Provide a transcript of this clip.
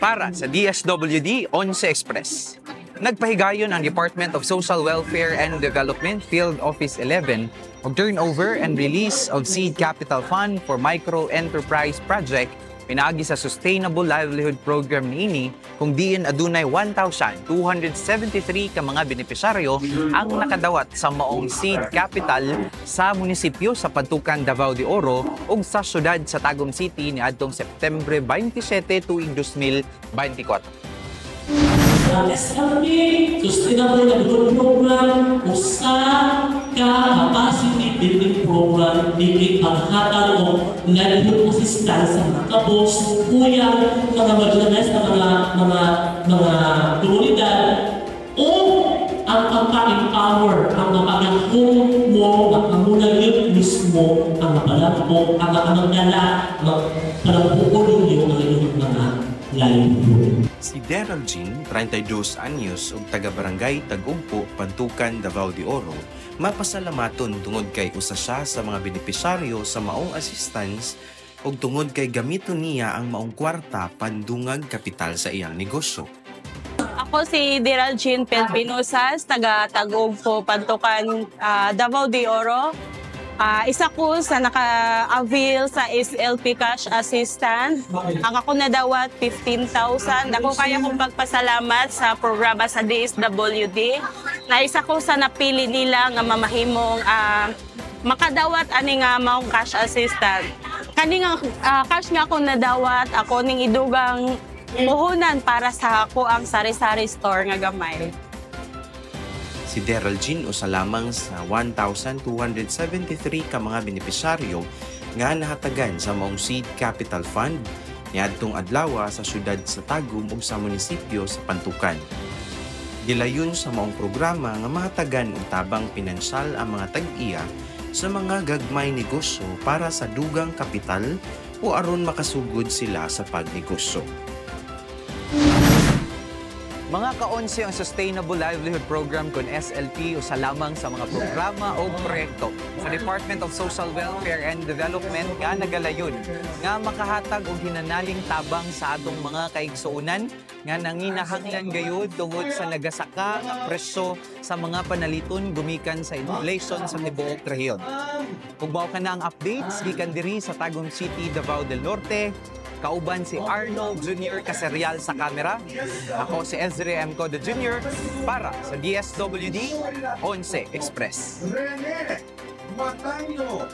Para sa DSWD 11 Express. Nagpahigayon ang Department of Social Welfare and Development Field Office 11 og turnover and release of Seed Capital Fund for Micro Enterprise Project pinaagi sa Sustainable Livelihood Program niini, kung diin adunay 1,273 ka mga benepisyaryo ang nakadawat sa maong seed capital sa munisipyo sa Pantukan, Davao de Oro ug sa syudad sa Tagum City niadtong September 27 tuig 2024. Ang SLP, Sustainable Livelihood Program, usa ka capacity building program dili paghatag og livelihood assistance sa mga kabos, kuyang, mga marginalized na mga komunidad o ang pagpa-empower, ang mapagahom mo, makamuna yun mismo ang mapalambo, ang magdala, magpalambuon ninyo ang inyong mga livelihood. Si Deral Jean, 32 anyos ug taga-barangay Tagumpo, Pantukan, Davao de Oro, mapasalamaton tungod kay usa siya sa mga benepisyaryo sa maong assistance ug tungod kay gamiton niya ang maong kwarta pandungag kapital sa iyang negosyo. Ako si Deral Jean Pelpinosas, taga Tagumpo, Pantukan, Davao de Oro. Isa ko sa naka-avail sa SLP Cash Assistant. Ang ako nadawat, 15,000. Ako kaya kong pagpasalamat sa programa sa DSWD na isa ko sa napili nila nga mamahimong makadawat ani nga maong cash assistant. Kani nga cash nga ako nadawat, ako ning idugang puhunan para sa ako ang sari-sari store nga gamay. Si Deral Jean usa lamang sa 1,273 ka mga benepisyaryo nga nahatagan sa maong Seed Capital Fund niadtong adlaw sa syudad sa Tagum ug sa munisipyo sa Pantukan. Gilayon sa maong programa nga mahatagan og tabang pinansyal ang mga tag-iya sa mga gagmay negosyo para sa dugang kapital o aron makasugod sila sa pagnegosyo. Mga ka-onse, ang Sustainable Livelihood Program kon SLP usa lamang sa mga programa o proyekto sa Department of Social Welfare and Development nga nagalayon nga makahatag og hinanaling tabang sa atong mga kaigsuonan nga nanginahanglan gayud tungod sa nagasaka nga presyo sa mga panaliton gumikan sa inflation sa tibuok rehiyon. Ug mao kana ang updates gikan diri sa Tagum City, Davao del Norte. Kauban si Arnold Jr. Caserial sa kamera. Ako si Ezra M. Coda Jr. para sa DSWD 11 Express. Rene Mataño.